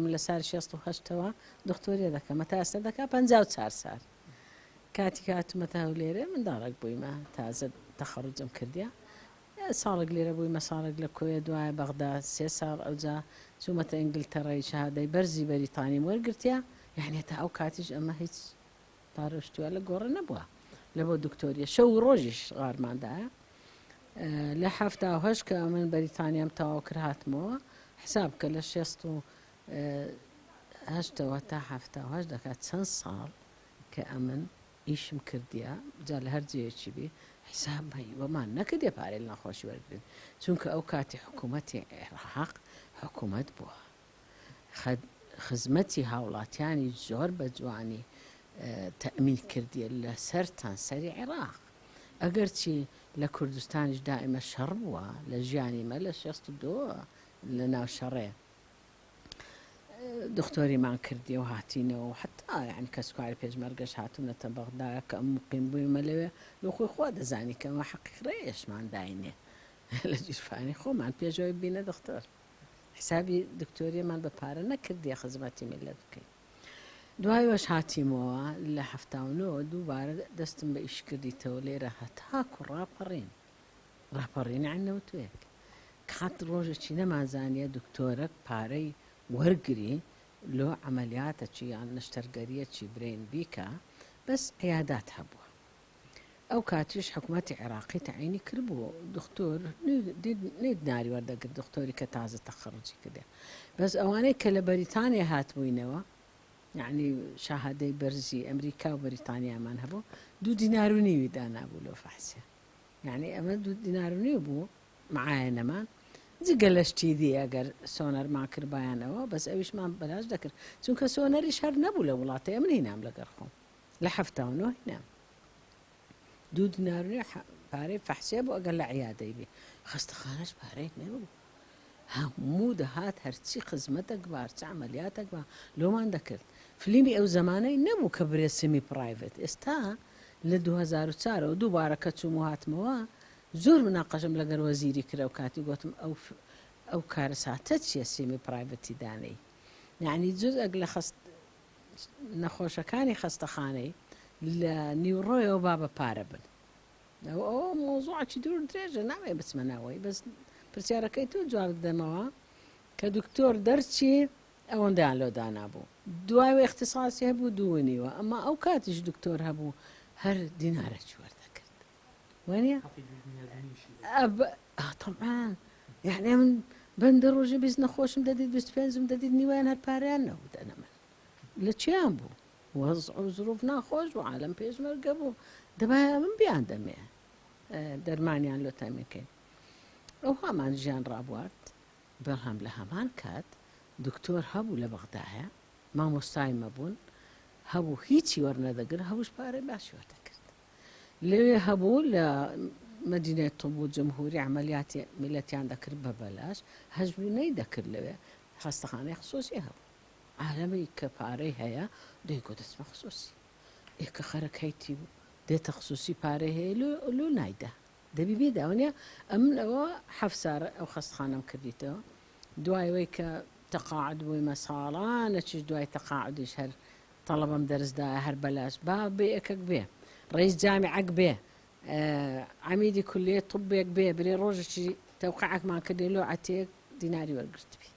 من لە ساری 68ەوە دکتۆریە دەکەم تا ئێستا دەکا 54 سال کاتی کە هاتومەتە هەولێرێ منداڵێک بوویمە تازە تەخەڕوجم کردیە ساڵێک لێرە بوویمە ساڵێک لە کۆیە دوایە بەغدا سێ ساڵ ئەوجا چوومەتە ئینگلتەڕای شەهادەی بەرزی بەریتانیم وەرگرتیە یعنی تا ئەو کاتیش ئەمە هیچ پارە شتوە لە گۆڕە نەبووە لە بۆ دکتۆریە شەو و ڕۆژیش غارماندایە لە 78 کە من بەریتانیام تەواو کرد هاتمەوە حساب کە لە 68ەوە تا 78 دەکات چەند ساڵ کە ئەمن ئیشم کردیە جا لە هەر جێیەکی بی حساب وەمان نەکردیە پارەی لە نەخۆشی وەرگرین چونکە ئەو کاتی حکوومەتی عێراق حکوومەت بووە خزمەتی هاوڵاتیانی زۆر بە جوانی تەئمین کردیە لە سەر تانسەری عێراق ئەگەرچی لە کوردستانیش دائیمە شەڕ بووە لە ژیانی مە لە 62 لە ناو شەڕێ دختۆریمان کردی و هاتینەوە و حتا یعنی کەسوکاری پێشمەرگەش هاتوونەتە بەغدا کە ئەم مقیم بوویمە لەوێ لۆ خۆی خوا دەزانی کە ئەمە حەقی ڕێیشمان داینێ لە جیرفانی خۆمان پێشەوەی بینە دختۆر حسابی دکتۆریەمان بە پارە نەکردیە خزمەتی میللەت بکەین دوای وەش هاتیمەوە لە 79 دووبارە دەستم بە ئیش کردیتەوە لێرە هەتاکو ڕاپەڕین ڕاپەڕین عین نەوتوێک قەت ڕۆژێکی نەمانزانیە دکتۆرەک پارەی وەرگری لۆ عەمەلیاتەکی یان نەشتەرگەریەکی برین بیکا بەس عیادات هەبووە ئەو کاتیش حکومەتی عێراقی تەعینی کردبوو دختۆر نەی دیناری وەردەگرت دختۆری کە تازە تەخەڕوجی کردێ بەس ئەوانەی کە لە بەریتانیا هاتبووینەوە یعنی شەهادەی بەرزی ئەمریکا و بەریتانیامان هەبوو دوو دینار و نیوی دانابوو لۆ فەحسیە یعنی ئەمە دوو دینار و نیو بوو معاینەمان جگە لە شتی دی ئەگەر سۆنەرمان کردبایانەوە بەس ئەویشمان بەلاش دەکرد چونکە سۆنەریش هەر نەبوو لە وڵاتەیە من هینام لەگەر خۆم لە 79 هینام دوو دینار و نیو پارەی فەحسیە بوو ئەگەر لە عیادەی بێ خەستەخانەش پارەی نەبوو هەموو دەهات هەرچی خزمەتەک با هەرچی عەمەلیاتەک با لۆمان دەکرد فلیمی ئەو زەمانەی نەبوو کە برێ semi private ئێستا لە 2004 ەوە دووبارە کە چووم و هاتمەوە زۆر مناقەشەم لەگەر وەزیری کرد ئەو کاتی گۆتم ئەو ئەو کارەساتە چیە semi private ی دانێی یعنی جزئەک لە خەست نەخۆشەکانی خەستەخانەی لە نیوڕۆیەوە با بە پارە بن ئەوە مەوزوعێکی دوور درێژە نامەوێ بچمە ناوەی بەس پرسیارەکەی تۆ جواب دەدەمەوە کە دکتۆر دەرچی ئەوەندەیان لۆ دانابوو دوای اختصاصی هەبوو دوو نیوە ئەما ئەو کاتیش دکتۆر هەبوو هەر دینارەکی وەردەکرد وانە طبعا یعنی من بەندە ڕۆژی 20 نەخۆشم دەدیت 25م دەدیت نیوەیان هەر پارەیان نەبوو دەنە من لە چیان بوو وەزع و زروف ناخۆش بوو عالەم پێشمەرگە بوو دەبایە من بیان دەمێ دەرمانیان لۆ تامینکەین ئەو هامان ژیان ڕابوارد بەڵام لە هەمان کات دکتۆر هەبوو لە بەغدایە مامۆستای مەبوون هەبوو هیچی وەرنەدەگر هەبووش پارەی باشی وەردەکرد لەوێ هەبوو لە مەدینەی طب و جمهوری عملیاتی میلەتیان دەکرد بە بەلاش هەشبوو نەی دەکرد لەوێ خەستەخانەی خصوصی هەبوو عالەمی کە پارەی هەیە دەیگۆ دەچمە خصوصی ئێ کە خەرک هەیتی و دێتە خصوصی پارەی هەیە لۆ لۆ نایدا دەبی بیدا وەنیە ئەمن ئەوە حەفت سار ئەو خەستخانەم کردیتەوە دوای وەی کە تەقاعد بوویمە ساڵانەکیش دوای تەقاعدیش هەر تەڵەبەم دەرس دایە هەر بەلاش با بێ یەکەک بێ ڕئیس جامیعەک بێ عەمیدی کولیەی طبێک بێ برێ ڕۆژێکی تەوقعەکمان کردێ لۆ عەتیەک دیناری وەرگرتبی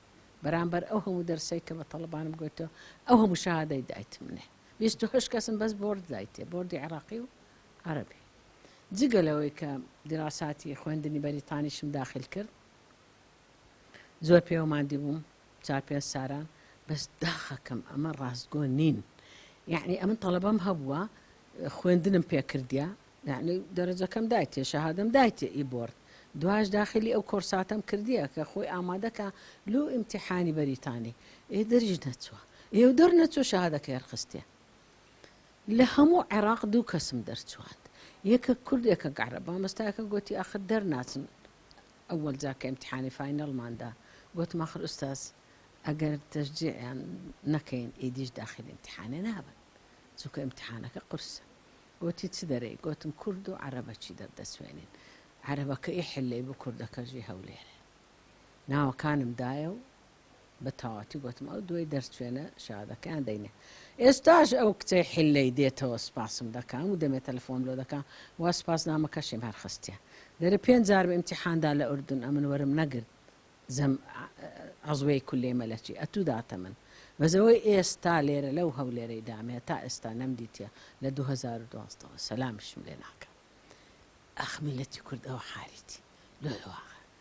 بەرامبەر ئەو هەموو دەرسەی کە بە تەڵەبانم گوتەوە ئەو هەموو شەهادەی دایت منێ 28 کەسم بەس بۆرد دایتێ بۆردی عێراقی و عەرەبی جگە لەوەی کە دیراساتی خوێندنی بەریتانیشم داخل کرد زۆر پێوە ماندی بووم چار پێنج ساران بەس داخەکەم ئەمە ڕاستگۆ نین یعنی ئەمن تەڵەبەم هەبووە خوێندنم پێکردە یعنی دەرەجەکەم دایتێ شەهادەم دایتێ ئی بۆرد دواش داخلی ئەو کۆرساتەم کردیە کە خۆی ئامادەکە لۆ ئیمتیحانی بەریتانی ئێ دەریش نەچووە ئێ و دەرنەچوو شەهادەکەی هەرخستێ لە هەموو عێراق دوو کەسم دەرچواند یەکە کورد یەکە عەرەب مامۆستایەکە گۆتی ئاخر دەرناچن ئەوەل جار کە ئیمتیحانی final مان دا گۆتم ئاخر ئوستاز ئەگەر تەشجیعیان نەکەین ئیدیش داخلی ئیمتیحانێ نابن چونکە ئیمتیحانەکە قورسە گۆتی چ دەرێی گۆتم کورد و عەرەبەکی دەردەچوێنین عەرەبەکە ئی حلەی بوو کوردەکەش ئی هەولێرێ ناوەکانم دایە و بە تەواتی گۆتم ئەو دوای دەرچوێنە شەهادەکەیان دەینێ. ئێستاش ئەو کچەی حیللەی دێتەوە سپاسم دەکا هەموو دەمێ تەلەفۆن لۆ دەکا وا سپاسنامەکەشیم هەر خستیە. دەرێ پێنج جارم ئیمتیحان دا لە ئوردون ئەمن وەرم نەگرت زەم عضوەی کولیەی مەلەکی ئەتوو داتە من. بەس ئەوەی ئێستا لێرە لەو هەولێرەی دامێ تا ئێستا نەمدیتیە لە 2012 وە سەلامیشم لێ ناکا. ئاخ میللەتی کورد ئەوە حاریتی لۆیە وا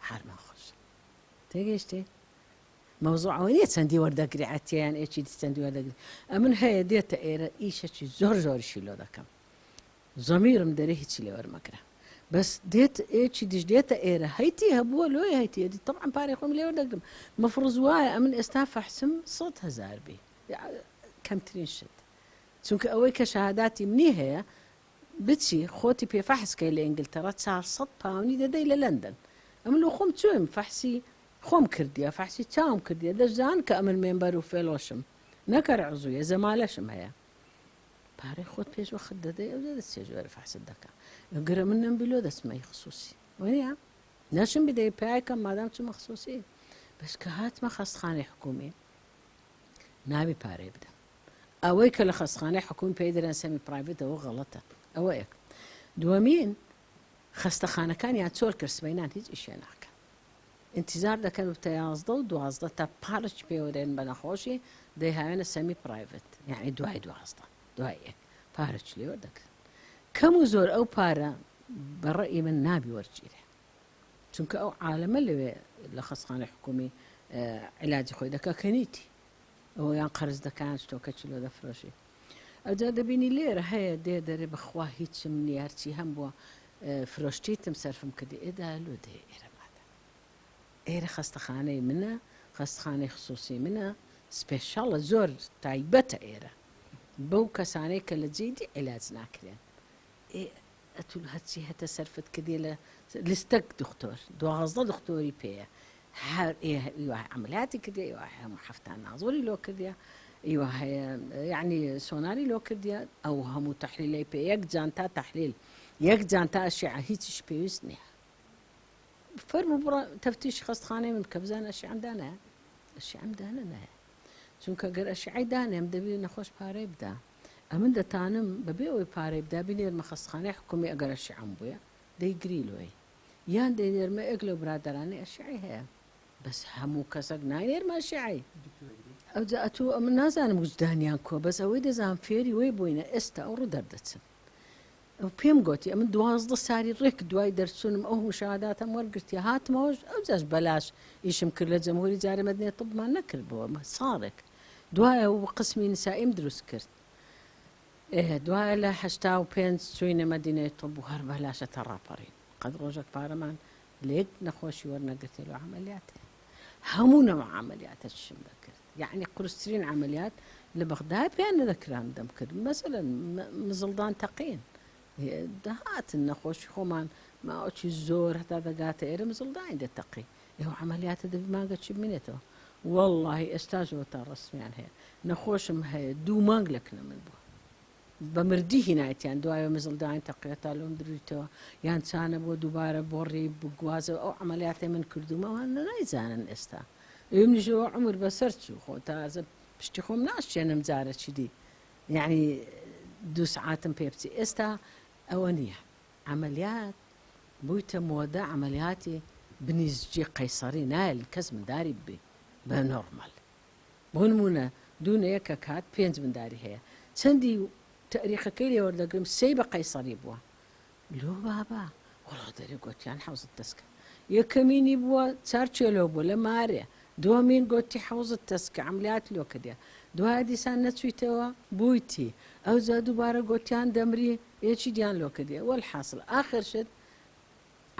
حالمان خۆشە. تێگەیشتی؟ مەوزوع ئەوە نییە چەندی وەردەگری عەتیە یان ئێکی دی چەندی وەردەگری ئەمن هەیە دێتە ئێرە ئیشەکی زۆر زۆریشی لۆ دەکەم زەمیرم دەرێ هیچی لێ وەرمەگرە بەس دێت ئێکی دیش دێتە ئێرە هەیتی هەبووە لۆی هەیتی ئەدی طبعا پارەی خۆم لێ وەردەگرم مفروض وایە ئەمن ئێستا فەحسم 100,000 بی کەمترین شت چونکە ئەوەی کە شەهاداتی منی هەیە بچی خۆتی پێ فەحس کەی لە ئینگلتەڕا 400 پاونی دەدەی لە لەندەن ئەمن لۆ خۆم چویم فەحسی خۆم کردیە فەحسی چاوم کردیە دەشزان کە ئەمن member و fellow شم نەکەر عزویە زەمالەشم هەیە پارەی خۆت پێش وەخت دەدەی ئەو دەچێ ژوێرە فەحست دەکا گرە من نەم لۆ دەچمەی خصوصی وەنیە نەشم بدەی پیاکەم مادام چوومە خصوصی بەس کە هاتمە خەستخانەی حکومی نابی پارەی بدەم ئەوەی کە لە خەستخانەی حکومی پێی دەرێن semi private ئەوە غەڵەتە ئەوە یەک دووەمین خەستەخانەکانیان چۆل کرد سبەینان هیچ ئیشێ ناکەن ئینتیزار دەکەن بتە 11 و 12 تا پارچ پێوەرێن بە نەخۆشی دەیهاوێنە semi private یعنی دوای 12 دوای یەک پارچ لێوە دەکەن کەم و زۆر ئەو پارە بە ڕەئی من نابی وەرگیرێ چونکە ئەو عالەمە لەوێ لە خەستخانەی حکومی عیلاجی خۆی دەکا کە نیتی ئەوە یان قەرز دەکان شتۆکە چلۆ دەفرۆشی ئەوجا دەبینی لێرە هەیە دێ دەرێ بەخوا هیچم نییە هەرچی هەم بووە فرۆشتیتم سەرفم کردی ئێدا لۆ دێ ئێرە مادە ئێرە خەستەخانەی منە خەستخانەی خصوصی منە special ە زۆر تایبەتە ئێرە بەو کەسانەی کە لە جێی دی عیلاج ناکرێن ئەتو هەرچی هەتە سەرفت کردی لە لستەک دختۆر 12 دختۆری پێیە هەر ئیوە عملیاتی کردیە ئیوە هەموو هەفتان نازۆری لۆ کردیە ئیوە هەیە یعنی سۆناری لۆ کردیە ئەو هەموو تەحلیلەی پێ یەک جانتا تەحلیل یەک جانتا ئەشعە هیچیش پێویست نییە فەرموو بڕە تەفتیش خەستخانەی من بکە بزانە ئەشعەم دانایە ئەشعەم دانە نایە چونکە گەر ئەشعەی دانێم دەبی نەخۆش پارەی بدا ئەمن دەتانم بەبێ ئەوەی پارەی بدا بینێرمە خەستخانەی حکومی ئەگەر ئەشعەم بووە دەیگری لۆی یان دەینێرمە یەک لەو برادەرانەی ئەشعەی هەیە بەس هەموو کەسەک ناینێرمە ئەشعەی ئەوجا ئەتوو ئەمن نازانم وجدانیان کووە بەس ئەوەی دەزانم فێری وەی بووینە ئێستا ئەوڕۆ دەردەچن ئەو پێم گۆتی ئەمن 12 ساری ڕێک دوای دەرچوونم ئەو مشاهداتەم وەرگرتیە هاتمەوەش ئەوجاش بەلاش ئیشم کرد لە جەمهوری جارێ مەدنیە طبمان نەکرد بۆ ساڵێک دوایە و قسمی نسائیم دروست کرد دوایە لە 85 چووینە مەدینەی طب و هەر بەلاشە تا ڕاپەڕین قەت ڕۆژێک پارەمان لە یەک نەخۆشی وەرنەگرتێ لۆ عەمەلیاتێ هەموو نەوع عەمەلیاتەشم دەکرد یعنی قورسترین عەمەلیات لە بەغدا پێیان نەدەکرام دەمکرد مەسەلەن مزڵدان تەقین دەهاتن نەخۆشی خۆمان ماوەکی زۆر هەتا دەگاتە ئێرە مزڵدانی دەتەقی ئێوە عەمەلیاتە دەبی مانگە چی بمێنێتەوە واللهی ئێستاش تا ڕسمیان هەیە نەخۆشم هەیە دوو مانگ لە کنە من بووە بە مردی هینایتیان دوایە مزڵدانی تەقیەتا لۆم درویتەوە یان چانە بۆ دووبارە بۆڕی بگوازەوە ئەو عەمەلیاتەی من کردومە ئەوان نایزانن ئێستا ئێمنیشەوە عمر بەسەر چوو خۆ تازە پشتی خۆم ناشچێنم جارەکی دی یعنی دوو سعاتم پێ بچی ئێستا ئەوە نییە عەمەلیات بوویتە مۆدە عەمەلیاتی بنیزجی قەیسەری نایەل کەس منداری ببێ بە نۆرمال بۆ نموونە دوو نە یەکە کات پێنج منداری هەیە چەندی تەریقەکەی لێ وەردەگرم سێی بە قەیسەری بووە لۆ بابا وەڵا دەرێ گۆتیان حەوزت تەسکە یەکەمینی بووە چار کێلۆ بووە لە مارێ دووەمین گۆتی حەوزت تەسکە عەملیات لۆ کردیە دوایە دیسان نەچوویتەوە بوویتی ئەوجا دووبارە گۆتیان دەمری یەکی دیان لۆ کردیە وەلحاسڵ ئاخر شت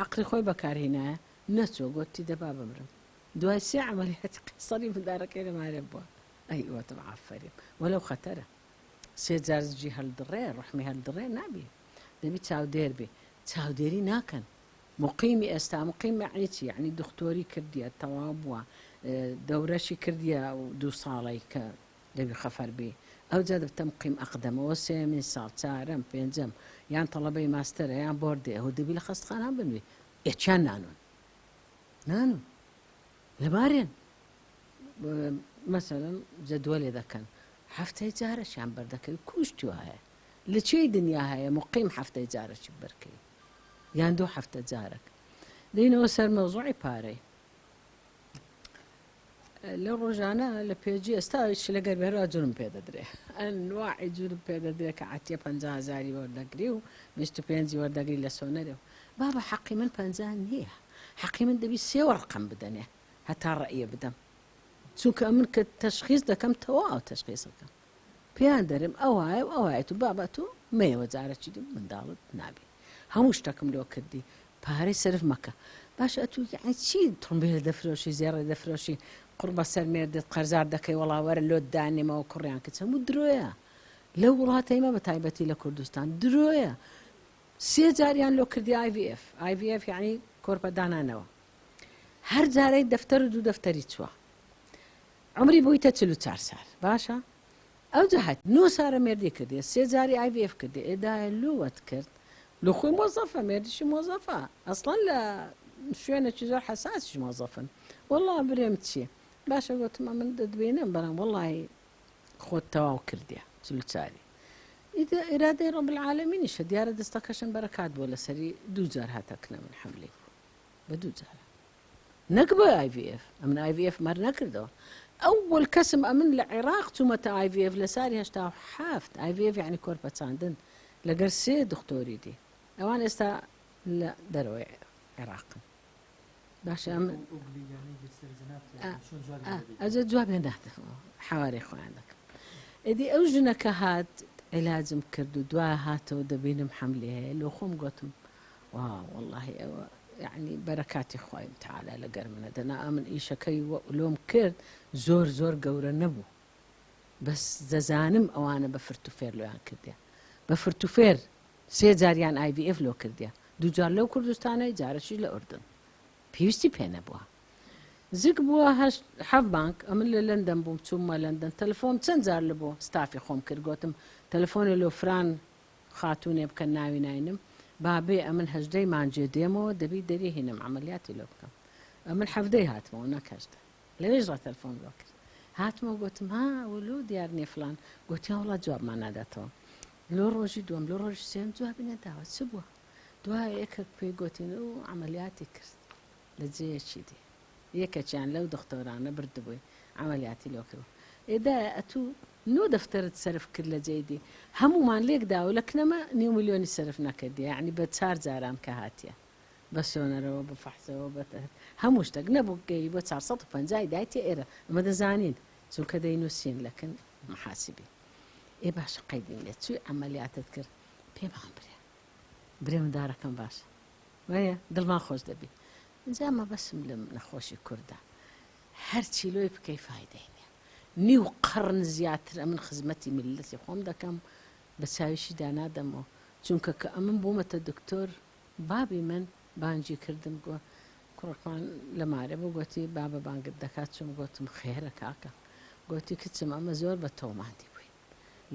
عەقڵی خۆی بەکارهینایە نەچووە گۆتی دەبا بمرم دوای سێ عەمەلیاتی قەیسەری مندارەکەی لە مارێ بووە ئەی وتم ئافەریم وەلەو خەتەرە سێ جار زجی هەلدڕێ ڕەحمی هەلدڕێ نابی دەبی چاودێر بی چاودێری ناکەن مقیمی ئێستا مقیم یعنی چی یعنی دکتۆری کردیە تەواو بووە دەورەشی کردیە و دوو ساڵەی کە دەبی خەفەر بی ئەوجا دەبتە مقیم ئەقدەمەوە سێمین ساڵ چارەم پێنجەم یان تەڵەبەی ماستەرە یان بۆردێ ئەو دەبی لە خەستخانان بنوی ئێچیان نانون نانون لەبارێن. مەسەلەن جەدوەلێ دەکەن هەفتەی جارەکیان بەردەکەوی کوشتی وایە لە چێی دنیا هەیە مقیم هەفتەی جارەکی بەرکەوی یان دوو هەفتە جارەک. دێینەوە سەر مەوزوعی پارەی. لەو ڕۆژانە لە پێجی ئێستا شلەگەر بێرا جورم پێ دەدرێ ئەنواعی جورم پێ دەدرێ کە عەتیە 50 هزاری وەردەگری و 25 وەردەگری لە سۆنەرێ و بابە حەقی من 50 نییە حەقی من دەبی سێ وەرقەم بدەنێ هەتا ڕەئیە بدەم چونکە ئەمن کە تەشخیص دەکەم تەواو تەشخیصەکەم پێیان دەرێم ئەوایە و ئەوایە تو بابە تۆ مەیەوە جارەکی دی منداڵت نابی هەموو شتەکم لۆ کردی پارەی سەرف مەکە باشە ئەتوو یەعنی چی تڕمبێل دەفرۆشی زێڕێ دەفرۆشی قوڕ بەسەر مێردت قەرزار دەکەی وەڵا وەرە لۆت دانێمەوە کوڕیان کچ هەموو درۆیە لەو وڵاتەی مە بە تایبەتی لە کوردستان درۆیە سێ جاریان لۆ کردی IVF IVF یعنی کۆرپە دانانەوە هەر جارەی دەفتەر و دوو دەفتەری چووە عومری بوویتە 44 سال باشە ئەوجا هات نۆ سارە مێردی کردیە سێ جاری ئای ڤی ئێف کردی ئێ دایە لۆ وەت کرد لۆ خۆی مۆزەفە مێردیشی مۆزەفە ئەسڵەن لە شوێنێکی زۆر حەساسیش مۆزەفن وەڵا برێم چییە باشە گوتم ئەمن دەتبینم بەڵام وەڵی خۆت تەواو کردیە چلوچاری ئیرادەی ڕەب العالمینیشە دیارە دەستەکەشم بەرەکات بووە لەسەری دوو جار هاتەکنە من حەملی بوو بە دوو جارە نەک بە ئای ڤی ئێف ئەمن ئای ڤی ئێف مەر نەکردەوە ئەوەل کەسم ئەمن لە عێراق چوومەتە ئای ڤی ئێف لە ساری 87 ئای ڤی ئێف یعنی کۆرپە چاندن لەگەر سێ دکتۆری دی ئەوان ئێستا لە دەرەوەی عێراقن باشە ئەم ئەجە جوابیان نادەمەوە حوارەی خۆیان دەکەم ئەدی ئەو ژنەکە هات علاجم کرد و دوا هاتەوە دەبینم حملی هەیە لۆ خۆم گوتم واو وەڵاهی ئەوە یەعنی بەرەکاتی خوای متعالی لەگەر منە دەنا ئەمن ئیشەکەی لۆم کرد زۆر زۆر گەورە نەبوو بەس دەزانم ئەوانە بە فرت و فێر لۆیان کردیە بە فرت و فێر سێ جاریان ئای ڤی ئێف لۆ کردیە دوو جار لەو کوردستانەی جارەشی لە ئوردن پێویستی پێ نەبووە زگ بووە هەشت حەف بانک ئەمن لە لەندەن بووم چوومە لەندەن تەلەفۆن چەند جار لە بۆ ستافی خۆم کرد گۆتم تەلەفۆنێ لۆ فران خاتوونێ بکەن ناوی ناینم با بێ ئەمن هەژدەی مانجێ دێمەوە دەبی دەری هینم عەمەلیاتی لۆ بکەم ئەمن حەڤدەی هاتمەوە نەک هەژدە لەوێش ڕا تەلفۆن لۆ کرد هاتمەوە گۆتم ها ولو دیار نیە فلان گۆتیان وڵا جوابمان ناداتەوە لۆ ڕۆژی دووەم لۆ ڕۆژی سێم جوابی نەداوە چ بووە دوای یەکێک پێی گۆتین و عەمەلیاتی کرد لە جێیەکی دی یەکەکیان لەو دختۆرانە بردبووی عەمەلیاتی لۆ کردبوو. ئێ دایە ئەتوو نۆ دەفتەرت سەرف کرد لە جێی دی هەموومان لێک داوە لە کنەمە نیو ملیۆنی سەرف نەکردیە یەعنی بە چار جاران کە هاتیە بە سۆنەرەوە بە فەحسەوە بە هەموو شتەک نەبوو گەی بۆ 450 ی دایتیە ئێرە ئەمە دەزانین چونکە دەینووسین لە کن محاسبی ئێ باشە قەیدی نیە چووی عەمەلیاتت کرد پێمان برێ برێ مندارەکەم باشە وایە دڵمان خۆش دەبی جا مەبەسم لەم نەخۆشی کوردە هەرچی لۆی بکەی فایدەی نیە نیو قەڕن زیاتر ئەمن خزمەتی میللەتی خۆم دەکەم بە چاویشی دانادەمەوە چونکە کە ئەمن بوومەتە دکتۆر بابی من بانگی کردم گۆ کوڕەکمان لە مارێ بوو گۆتی بابە بانگت دەکات چووم گۆتم خێرە کاکە گۆتی کچم ئەمە زۆر بە تۆ ماندی بووین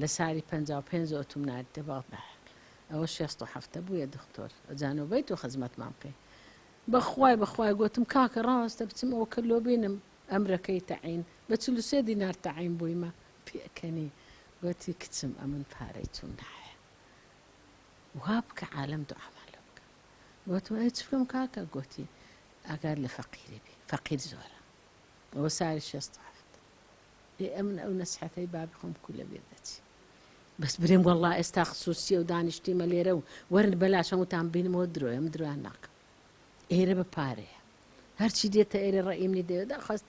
لە ساری 55 ئۆتوم ناردیتە بەغدا ئەوە شێست و حەفتە بوویە دختۆر ئەجا نۆبەی تۆ خزمەتمان بکەی بەخوای بەخوای گۆتم کاکە ڕاوەستە بچم ئەوە کە لۆ بینم ئەمرەکەی تەعین بە 43 دینار تەعین بوویمە پێکەنی گۆتی کچم ئەمن پارەی توم ناوێ وا بکە عالەم دوعامان لۆ بکە گۆتم ئەی چ بکەم کاکە گۆتی ئاگات لە فەقیری بی فەقیر زۆرە ئەوە ساری 67 ئێ ئەمن ئەو نەسحەتەی بابی خۆم کو لەبیر دەچی بەس برێم وەڵا ئێستا خسوسیە و دانیشتیمە لێرە و وەرن بەلاش هەمووتان بینمەوە درۆیە من درۆیان ناکەم ئێرە بە پارەیە هەرچی دێتە ئێرە ڕەئیمنی دەوێت داخواست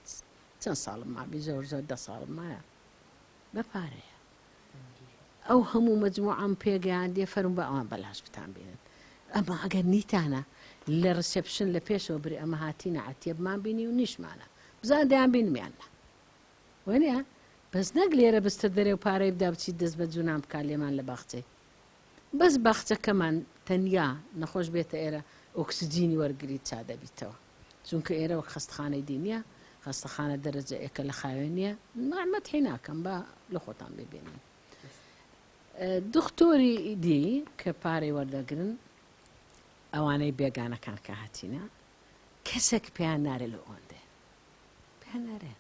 چەند ساڵم مابی زۆر زۆر دە ساڵم مایە بە پارەیە ئەو هەموو مەجموعەم پێگەیاندیە فەرم بە ئەوان بەلاش بتان بینن ئەمە ئەگەر نیتانە لە ڕسێپشن لە پێشەوە بری ئەمە هاتینە عەتیە بمان بینی و نیشمانە بزان دەیان بینمیان نا وەنیە بەس نەک لێرە بستە دەرێ و پارەی بدا بچیت دەست بە جونان بکا لێمان لە باخچەی بەس باخچەکەمان تەنیا نەخۆش بێتە ئێرە ئۆکسجینی وەرگریت چا دەبیتەوە چونکە ئێرە وەک خەستخانەی دی نییە خەستەخانە دەرەجە ئێکە لە خاوێن نییە مەتحی ناکەم با لە خۆتان ببینن دختۆری دی کە پارەی وەردەگرن ئەوانەی بێگانەکان کە هاتینە کەسێک پێیان نارێ لە ئەوەندێ پێیان نارێ.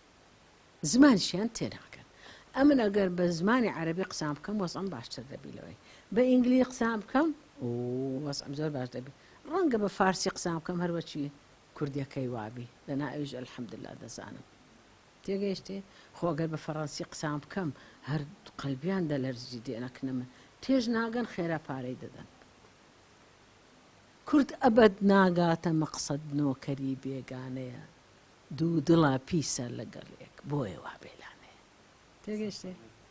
زمانیشیان تێناگەن. ئەمن ئەگەر بە زمانی عەرەبی قسان بکەم وەزعم باشتر دەبی لەوەی بە ئینگلی قسان بکەم وەزعم زۆر باش دەبی. ڕەنگە بە فارسی قسان بکەم هەروەکی کوردیەکەی وابی دەنا ئەویش الحمدللە دەزانم. تێگەیشتی؟ خۆ ئەگەر بە فەڕەنسی قسان بکەم هەر قەلبیان دەلەرزی دێنە کنە من. تێش ناگەن خێرا پارەی دەدەن. کورد ئەبەد ناگاتە مەقسەد نۆکەری بێگانەیە دوودڵە پیسە لەگەڵ یەک بۆیە وا بێلانەیە. تێگەیشتی؟